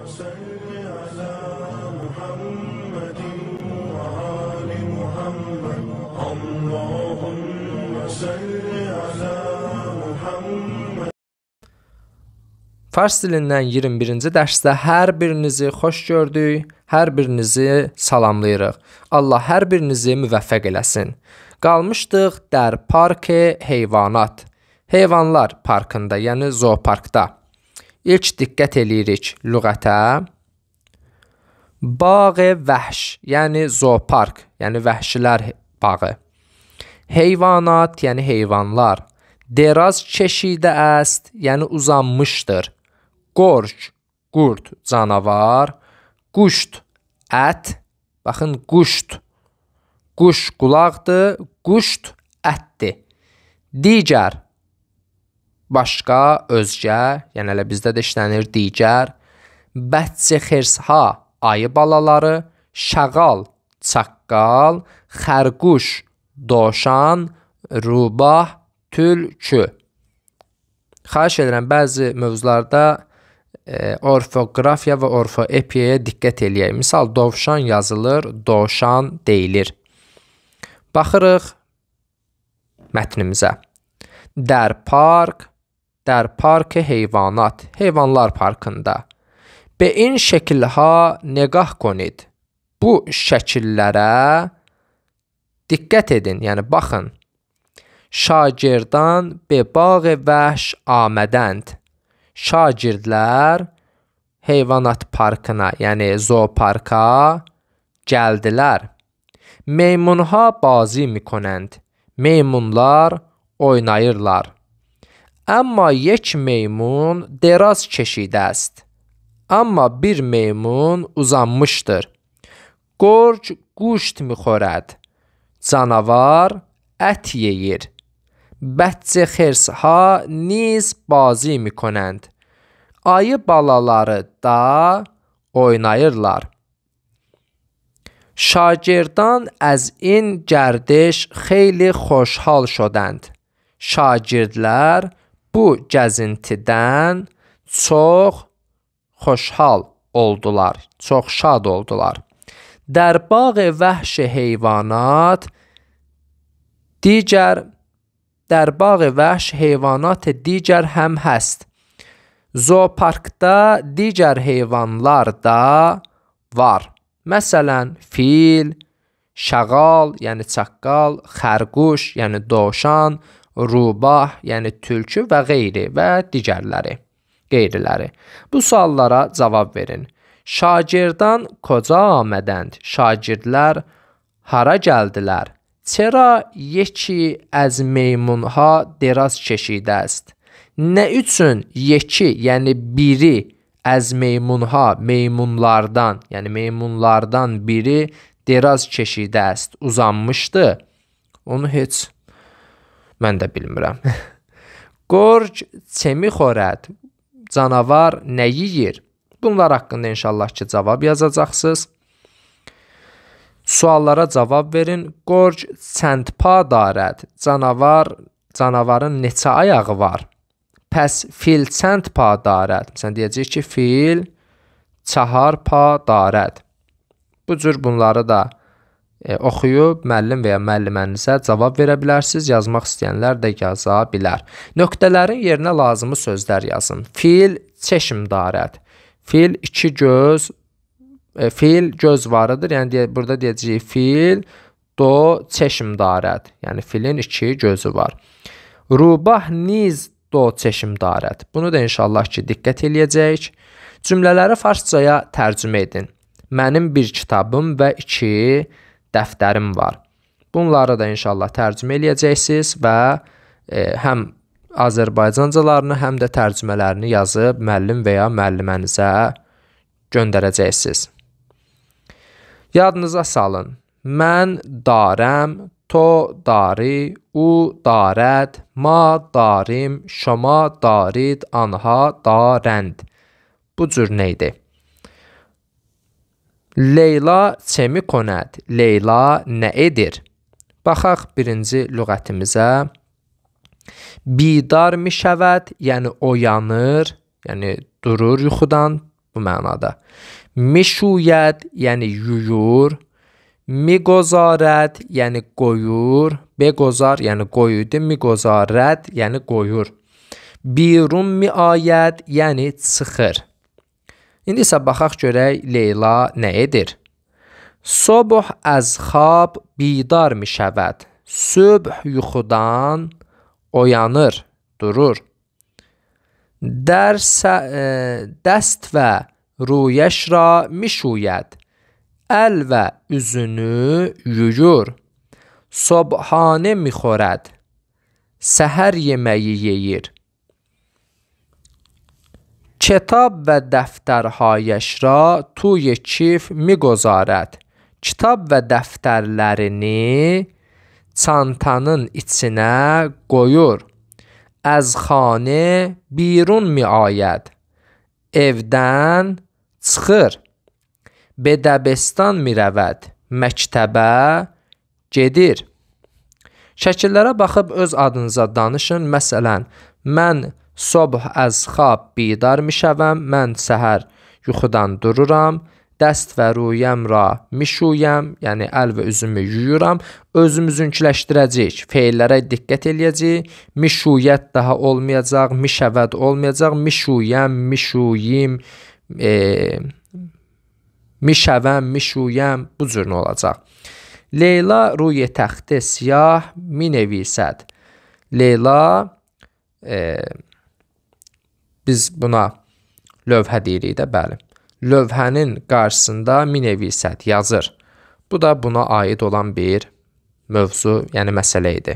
صل على محمد وآل محمد. اللهم صل على محمد. Fars dilindən 21-ci dərsdə hər birinizi xoş gördük, hər birinizi salamlayırıq. Allah hər birinizi müvəffəq eləsin. Qalmışdıq در park heyvanat, heyvanlar parkında, yəni zooparkda. İlk diqqət eləyirik lüğətə. Bağ-ı vəhş, yəni zoopark, yəni vəhşilər bağı. Heyvanat, yəni heyvanlar. Deraz keşidə əst, yəni uzanmışdır. Qorc, qurd, canavar. Quşt, ət. Baxın, quşt. Quş qulaqdır, quşt ətdir. Digər, başqa, özgə, yəni elə bizdə də işlənir digər. Bətçi xirsha, ayı balaları. Şağal, çaqqal. Xərquş, dovşan. Rubah, tülkü. Xahiş edirəm, bəzi mövzularda orfoqrafiya və orfoepiyaya diqqət eləyək. Misal, dovşan yazılır, dovşan deyilir. Baxırıq mətnimizə. در park, در park heyvanat, heyvanlar parkında. Be in şəkilha negah konid. Bu şəkillərə diqqət edin, yəni baxın. Şagirdan be bağ vəhş amədənd. Şagirdlər heyvanat parkına, yəni zooparka gəldilər. Meymunha bazi mikonənd. Meymunlar oynayırlar. Amma yek meymun deraz keşidəst. Amma bir meymun uzanmışdır. Qorc quşt mixorəd. Canavar ət yeyir. Bətçi xirsha niz bazi mikonənd. Ayı balaları da oynayırlar. Şagirdan az in gərdiş xeyli xoşhal şodənd. Şagirdlər bu gəzintidən çox xoşhal oldular, çox şad oldular. در bağ vəhş heyvanat digər در bağ vəhş heyvanat digər həm həst. Zooparkda digər heyvanlar da var. Məsələn, fil, şağal, yəni çaqqal, xərquş, yəni dovşan, rubah, yəni tülkü və qeyri və digərləri, qeyriləri. Bu suallara cavab verin. Şagirdan koca amədənd? Şagirdlər hara gəldilər? Çera yeki əz meymunha deraz keşidəst? Nə üçün yeki, yəni biri əz meymunha, meymunlardan, yəni meymunlardan biri deraz keşidəst, uzanmışdı? Onu heç mən də bilmirəm. Qorc çemi xorəd, canavar nə yeyir? Bunlar haqqında inşallah ki cavab yazacaqsınız. Suallara cavab verin. Qorc çəndpa darəd, canavarın neçə ayağı var? Pəs fil çənd pa darəd? Məsələn, deyəcək ki, fil çahar pa darəd. Bu cür bunları da oxuyub müəllim və ya müəllimənizə cavab verə bilərsiniz. Yazmaq istəyənlər də yaza bilər. Nöqtələrin yerinə lazımı sözlər yazın. Fil çeşm darəd. Fil iki göz, fil göz varıdır. Yəni burada deyəcəyik fil do çeşm darəd. Yəni filin iki gözü var. Rubah niz do çeşm darəd. Bunu da inşallah ki diqqət eləyəcəyik. Cümlələri farscaya tərcümə edin. Mənim bir kitabım və iki dəftərim var. Bunları da inşallah tərcümə eləyəcəksiniz və həm Azərbaycancalarını, həm də tərcümələrini yazıb müəllim və ya müəllimənizə göndərəcəksiniz. Yadınıza salın. Mən darəm, to dari, u darəd, ma darim, şoma darid, anha darənd. Bu cür nə idi? Leyla çemi konəd. Leyla nə edir? Baxaq birinci lüğətimizə. Bidar mişəvəd, yəni oyanır, yəni durur yuxudan. bu mənada. Mişuyəd, yəni yuyur. Miqozarəd, yəni qoyur. Beqozar, yəni qoyuydu. Miqozarəd, yəni qoyur. Birun miayəd, yəni çıxır. İndi isə baxaq görək Leyla nə edir? Sobuh əz xab bidar mişəvəd. Sübh yuxudan oyanır, durur. Dəst və rüyəş ra mişuyəd. Əl və üzünü yuyur. Sobhanə mixorəd. Səhər yeməyi yeyir. Kitab və dəftərhayəş ra tuye kif miqozarəd. Kitab və dəftərlərini çantanın içinə qoyur. Əz xanə birun miayəd. Evdən çıxır. Bedəbestan mirəvəd. Məktəbə gedir. Şəkillərə baxıb öz adınıza danışın. Məsələn, mən sobh əz xab bidar mişəvəm. Mən səhər yuxudan dururam. Dəst və rüyəm ra mişuyəm, yəni əl və üzümü yuyuram. Özümüzünkiləşdirəcəyik. Feillərə diqqət eləyəcəyik. Mişuyət daha olmayacaq, mişəvəd olmayacaq. Mişuyəm, mişuyim, mişəvəm, mişuyəm bu cür nə olacaq. Leyla ruye təxti siyah minevisəd. Leyla, biz buna lövhə deyirik də, bəli. Lövhənin qarşısında minevisəd yazır. Bu da buna aid olan bir mövzu, yəni məsələ idi.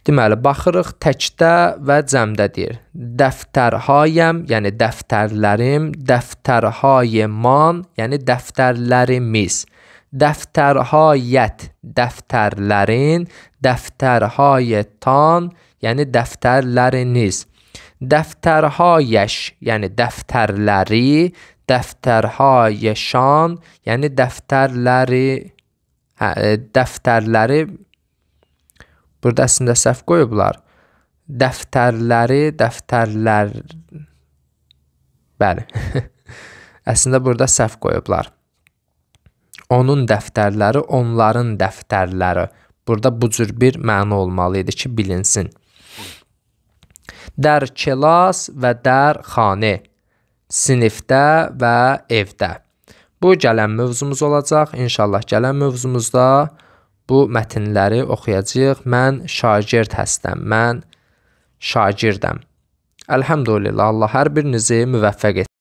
Deməli, baxırıq təkdə və cəmdə deyir. Dəftərhayəm, yəni dəftərlərim, dəftərhayeman, yəni dəftərlərimiz. Dəftərhayət, dəftərlərin, dəftərhayetan, yəni dəftərləriniz. Dəftərhayəş, yəni dəftərləri, dəftərhayeşan, yəni dəftərləri, dəftərləri, burada əslində səhv qoyublar. Dəftərləri, dəftərlər, bəli, əslində burada səhv qoyublar. Onun dəftərləri, onların dəftərləri. Burada bu cür bir məna olmalı idi ki, bilinsin. Dər kelas və dər xanə, sinifdə və evdə. Bu gələn mövzumuz olacaq. İnşallah gələn mövzumuzda bu mətnləri oxuyacağıq. Mən şagird həstəm, mən şagirdəm. Əlhəmdülillah, Allah hər birinizi müvəffəq etsin.